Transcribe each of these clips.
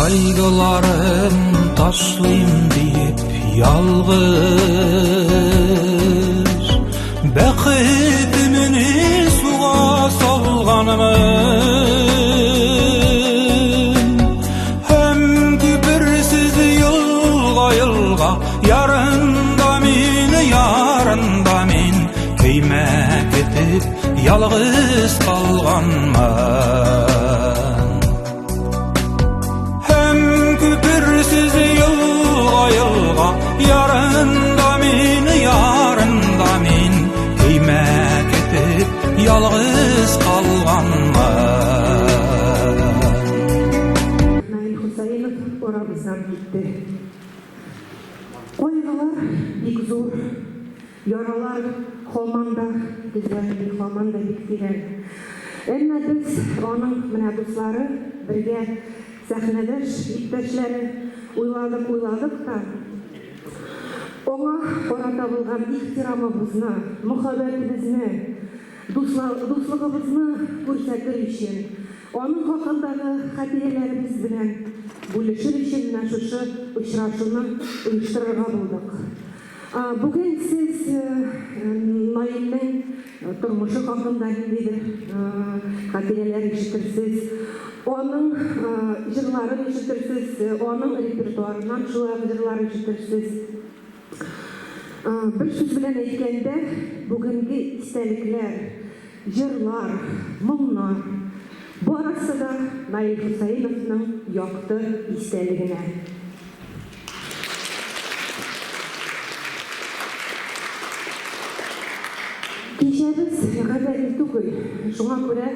Кайгыларым ташлыйм диеп ялгыз Бәхетемне суга салганмын Һәм күперсез елга-елга Ярында мин, ярында мин Көймә көтеп ялгыз калганмын. Һәм күперсез елга-елга Ярында мин, ярында мин Көймә көтеп ялгыз калганмын. Наил Хусаинов арабыздан китте. Кайгылар бик зур, яралар һаман да төзәлми, һаман да бик тирән. Әмма без, аның менә дуслары, бергә сәхнәдәш иптәшләре, уйладык-уйладык та, аңа карата булган ихтирамыбызны, мөхәббәтебезне, дуслыгыбызны күрсәтер өчен, Аның хакындагы хатирәләребез белән бүлешер өчен менә шушы очрашуны оештырырга булдык. Бүген сез Наилнең тормышы хакында ниндидер хатирәләр ишетерсез, аның җырларын ишетерсез, аның репертуарыннан шулай ук җырлар ишетерсез. Бер сүз белән әйткәндә, бүгенге истәлекләр, җырлар, моңнар, барысы да Наил Хөсәеновның якты истәлегенә. Кичәбез гадәти түгел, шуңа күрә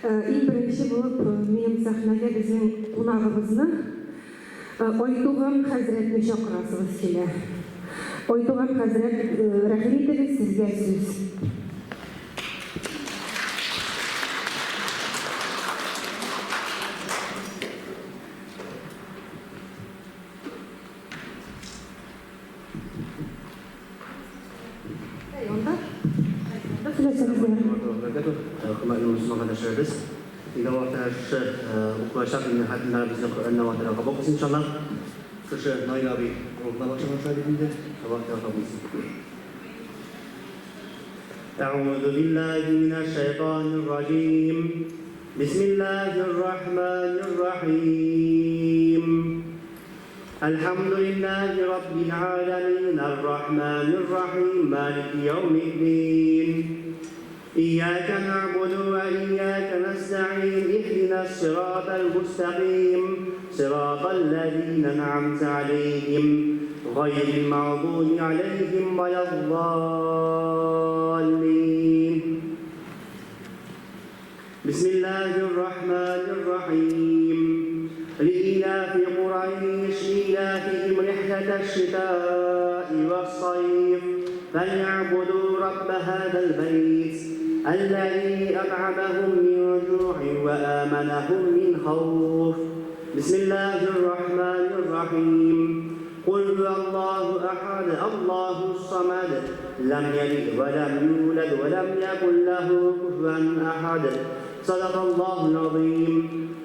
иң беренче булып минем сәхнәгә безнең кунагыбызны, Айтуган хәзрәтне чакырасыбыз килә. Айтуган хәзрәт, рәхим итегез, сезгә сүз. Хөрмәтле мөселман кардәшләребез, өйдә вакытта шушы укылачак инде хәтемнәребезне Коръәннән Аллаһ Тәгалә кабул кылсын иншаллаһ. Шушы Наил абый рухына багышланган шулай бит инде. Аллаһ Тәгалә кабул итсен. Әгъузу биллаһи минәш шайтанир раҗим. Бисмиллаһир рахманир рахим. الحمد لله رب العالمين الرحمن الرحيم مالك يوم الدين إياك نعبد وإياك نستعين اهدنا الصراط المستقيم صراط الذين أنعمت عليهم غير المغضوب عليهم ولا الضالين بسم الله الرحمن الرحيم لإيلاف قريش إيلافهم رحلة الشتاء والصيف فليعبدوا رب هذا البيت الذي أطعمهم من جوع وآمنهم من خوف بسم الله الرحمن الرحيم قل هو الله أحد الله الصمد لم يلد ولم يولد ولم يكن له كفوا أحد صدق الله العظيم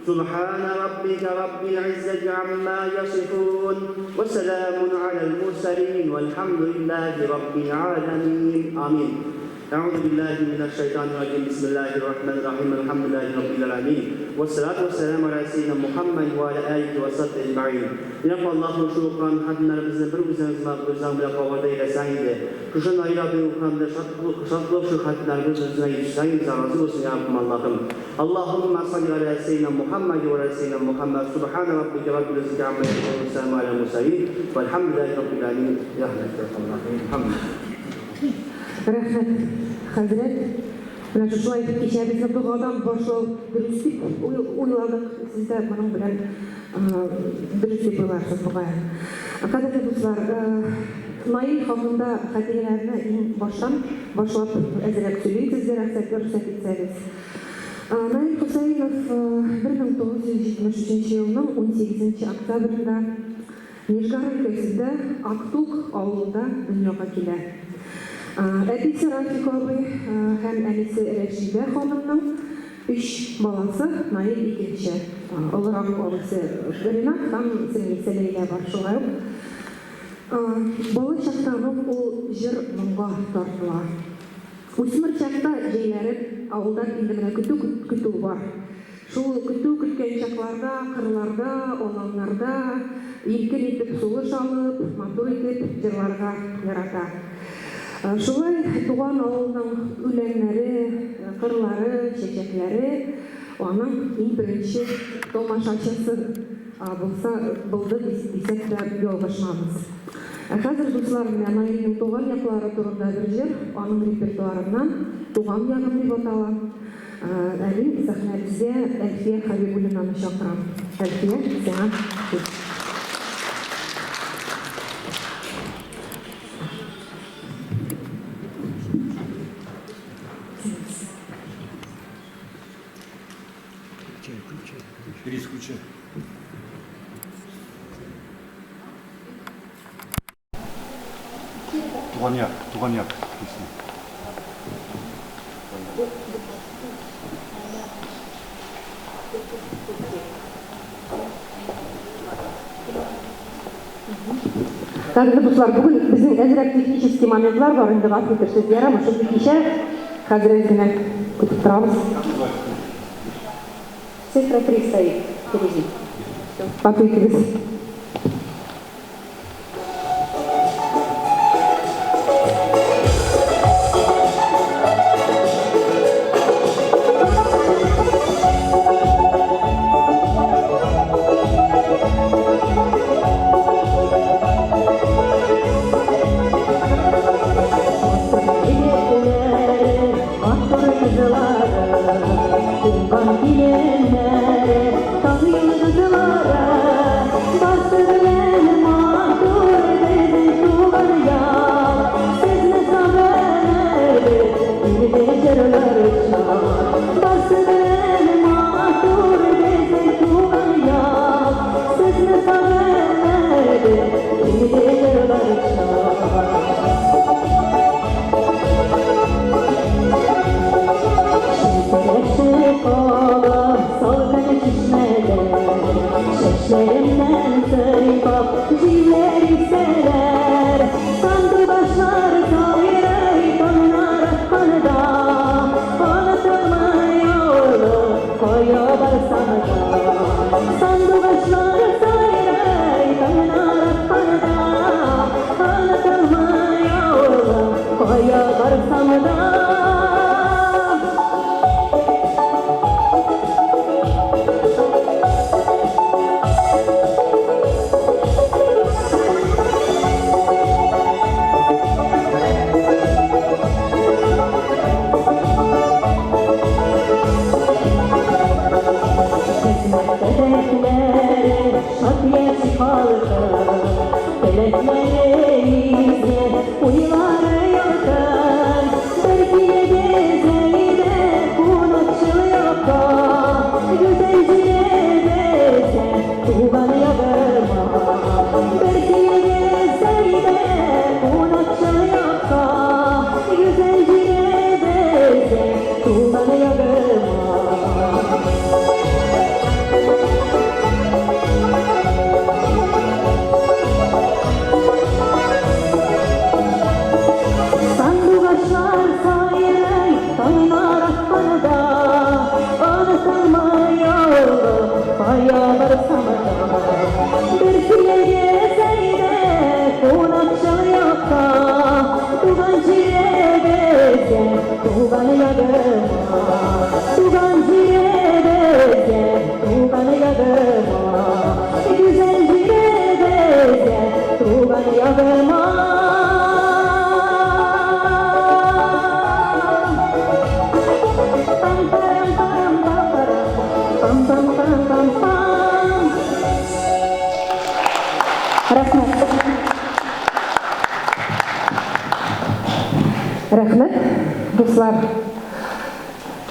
سبحان ربك رب العزة عما يصفون وسلام على المرسلين والحمد لله رب العالمين آمين أعوذ بالله من الشيطان الرجيم بسم الله الرحمن الرحيم الحمد لله رب العالمين والصلاة والسلام على سيدنا محمد وعلى آله وصحبه أجمعين Йа Аллаһым, шул укыган хәтемнәребезне бер үзең үзең белән кабул әйләсәң иде. Шушы Наил абый укыганда шат булып шул хәтемнәребез үзеңә ирешсәң иде, разый булсын, йа Раббым Аллаһым. Аллаһумма салли галә сәйдина Мухаммад ва галә сәйдина Мухаммад. Субхана раббика раббил иззати амма ясифун ва саламу галәл мурсалин. Вәлхамдулиллаһи раббил галәмин. Рәхмәт, Аллаһым. Рәхмәт, хәзрәт. Менә шушылай итеп кичәбезне догадан башлау дөрес дип уйладык. Сез дә моның белән дөрес дип уйларсыз, мөгаен. Кадерле дуслар, Наил хакында хатирәләрне иң баштан башлап әзрәк сөйлим сезгә рәхсәт, рөхсәт итсәгез. Наил Хөсәенов 1973 елның унсигезенче октябрендә Нижгар өлкәсендә Актук авылында дөньяга килә. Әтисе Рафик абый һәм әнисе Рәшидә ханымның Өч баласы, Наил икенче. Олырак абыйсы Ринат һәм сеңлесе Ләйлә бар. Шулай ук бала чактан ук ул җыр-моңга тартыла. Үсмер чакта җәйләрен авылдан инде менә көтү көтү бар. Шул көтү көткән чакларда кырларда, аланнарда иркен итеп сулыш алып, матур итеп җырларга ярата. Шулай туган авылның үләннәре, кырлары, чәчәкләре аның иң беренче тамашачысы булса, булды дисәк тә ялгышмабыз. Ә хәзер, дуслар, менә Наилнең туган яклары турында бер җыр, аның репертуарыннан Туган ягым дип атала. Ә мин сәхнәбезгә Әлфия Хәбибуллинаны чакырам. Әлфия, сиңа сүз. Рис, включай. Туган як, туган як песня. Кадерле дуслар, бүген безнең әзрәк технический моментлар бар, инде гафу итәрсез, ярамы, шундый кичә, хәзер әз генә көтеп торабыз. Цифра 3 стоит впереди. Всё. Гафу итегез. Рәхмәт, дуслар.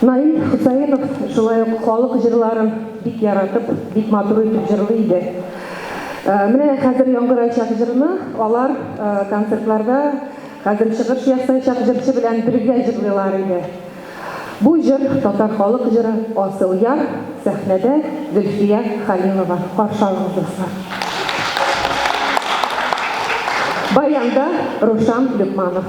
Наил Хөсәенов шулай ук халык җырларын бик яратып, бик матур итеп җырлый иде. Менә хәзер яңгырайчак җырны алар концертларда хәзер чыгыш ясаячак җырчы белән бергә җырлыйлар иде. Бу җыр, татар халык җыры Асыл яр, сәхнәдә Зөлфия Хәлилова. Каршы алыгыз, дуслар. Баянда Рушан Люкманов.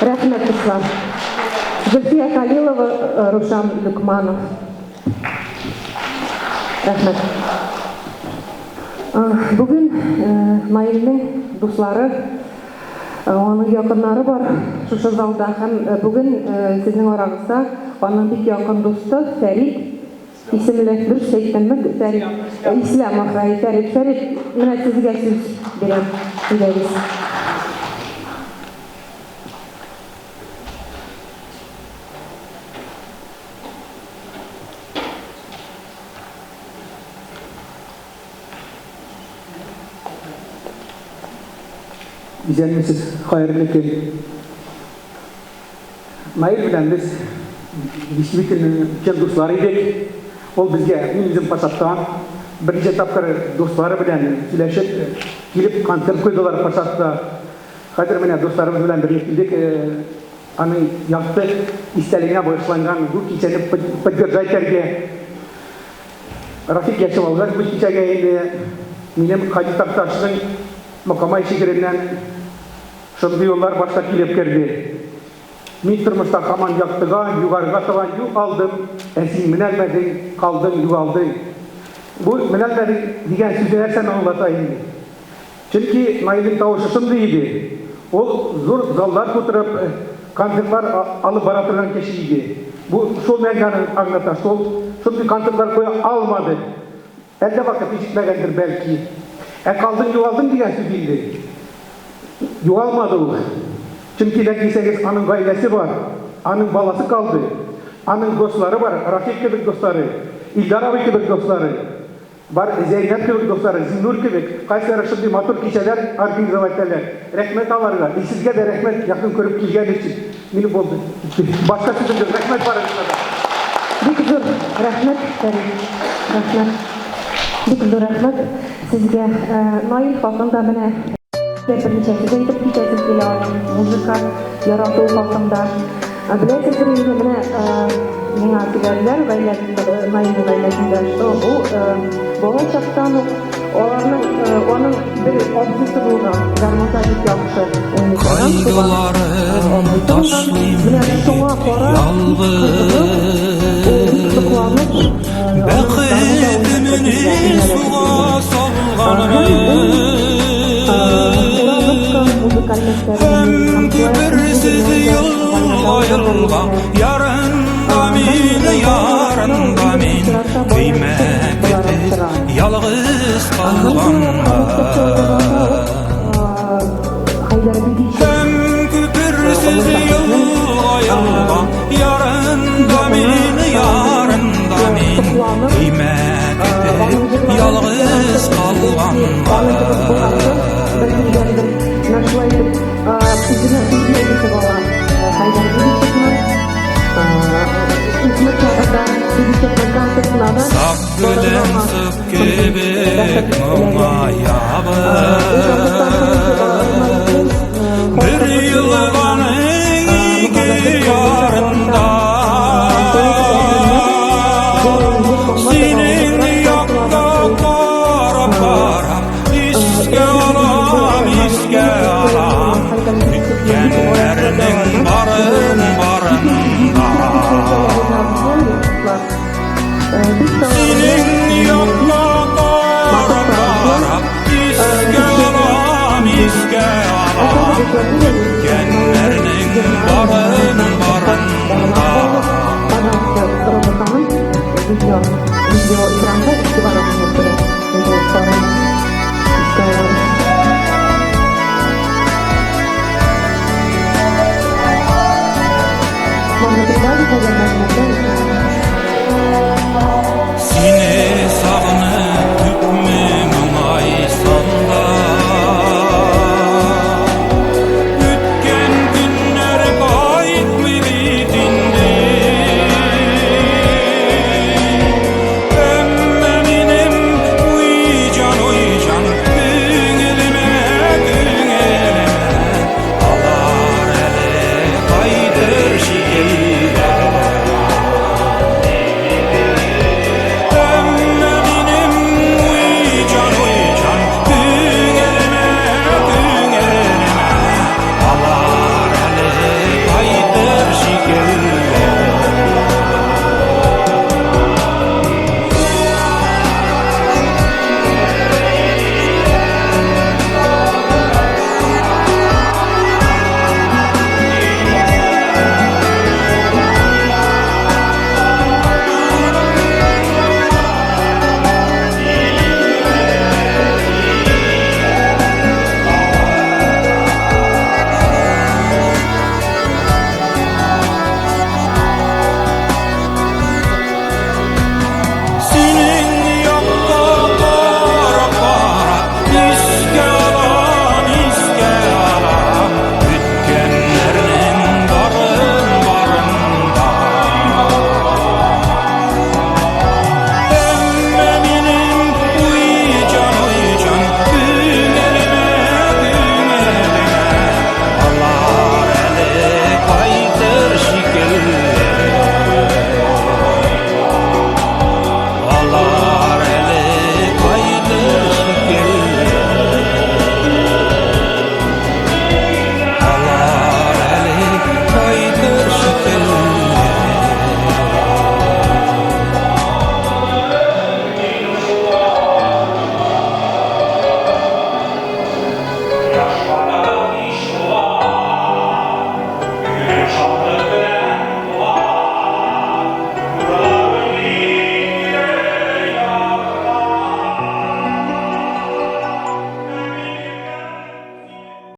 Рәхмәт, дуслар. Зөлфия Халилова, Рушан Люкманов. Рәхмәт. Бүген Наилнең дуслары, аның якыннары бар шушы залда һәм бүген сезнең арагызда аның бик якын дусты Фәрит исемле, дөрес әйттемме, Фәрит Ислямов, Фәрит, Фәрит, менә сезгә сүз бирәм, әйдәгез. Исәнмесез, хәерле көн. Наил белән без действительно чын дуслар идек. Ул безгә, мин үзем Пасаттан, берничә тапкыр дуслары белән сөйләшеп, килеп концерт куйдылар Пасатта. Хәзер менә дусларыбыз белән бергә килдек, аның якты истәлегенә багышланган бу кичәне поддержать итәргә. Рафик яшел алгач бу кичәгә инде минем Һади Такташның Мокамай шигыреннән шундый юллар башка килеп керде. Мин тормышта һаман яктыга, югарыга таба юл алдым, ә син менәлмәдең, калдың, югалдың. Бу менәлмәде дигән сүзе нәрсәне аңлата инде? Чөнки Наилнең тавышы шундый иде, ул зур заллар тутырып концертлар алып бара торган кеше иде. Бу шул мәгънәне аңлата, шул шундый концертлар куя алмады. Әллә вакыты җитмәгәндер бәлки. Ә калдың югалдың дигән сүз инде. Югалмады ул. Чөнки нәкъ дисәгез, аның гаиләсе бар, аның баласы калды, аның дуслары бар, Рафик кебек дуслары, Илдар абый кебек дуслары, бар, Зәйнәб кебек дуслары, Зиннур кебек, кайсылары шундый матур кичәләр организовать итәләр. Рәхмәт аларга. И сезгә дә рәхмәт, якын күреп килгән өчен. Минем булды. Башка сүзем юк. Рәхмәт барыгызга да. Бик зур рәхмәт, Фәрит. Рәхмәт. Бик зур рәхмәт сезгә. Наил хакында менә берничә сүз әйтеп китәсем килә аның музыка яратуы хакында. Беләсездер инде, менә миңа сөйләделәр гаилә, Наилнең гаиләсендә, что бу бала чактан ук аларның аның бер абзыйсы булган, гармунда бик яхшы уйный торган, туган Кайгыларын абзыйсы булган. ташлыйм Менә дип шуңа карап, бик кызыгып, ул бик ялгыз. сокланып, аның гармунда уйнасын Бәхетемне үзенә юнәләтеп суга йөргән. Һәм ул салганмын. Ураловка музыкаль мәктәбен Һәм һәм шулай ук күперсез үзенең дә елга гармунда елга уйный. Ярында Һәм мин, ул ярында инде мин очрата Көймә баянчы буларак көтеп тора. ялгыз Һәм шулай ук мәктәптә укыганда ук калганмын. Хәйдәр Бигичев Һәм күперсез олы шәхеснең елга елга Ярында иҗатына мин, ярында бик мин сокланып, Көймә аның көтеп җырларын бик ялгыз яратып, бәлки аның кебек буласы бер калганмын. килгәндер. Менә шулай итеп үзенә үрнәк итеп ала Хәйдәр Бигичевны. Үсмер чагында Бигичевның концертына да Саф барырга гөлен аңа сып шундый кебек бәхет эләгә. Ул концерттан соң инде моңаябыз. Наилнең Бер халкыбыз елганың ике мәхәббәте ярында концертларында шулай итеп әкренләп җыр моңга таба Синең озаграк якка тартыла башлый. карап барам, искә алам, искә алам Хәйдәр Бигичевның бик лаеклы Үткәннәрнең дәвамы. барын Инде менә барын икенче да. җитди күрсәтә дуслар. Бик талантлы, Синең бик якка матур карап тавышлы барам, искә егетләрне алам, сөйлим. искә Ә хәзер алам дуслар, әйдәгез, Наилнең Үткәннәрнең җырларын барын яңадан барын баглап да. алыйк. Пожалуйста, Роза ханым, видео, видео экранга игътибарыгызны күрә. Дусларым, искә алабыз. Можно прибавить, наверное, звук, да? Сине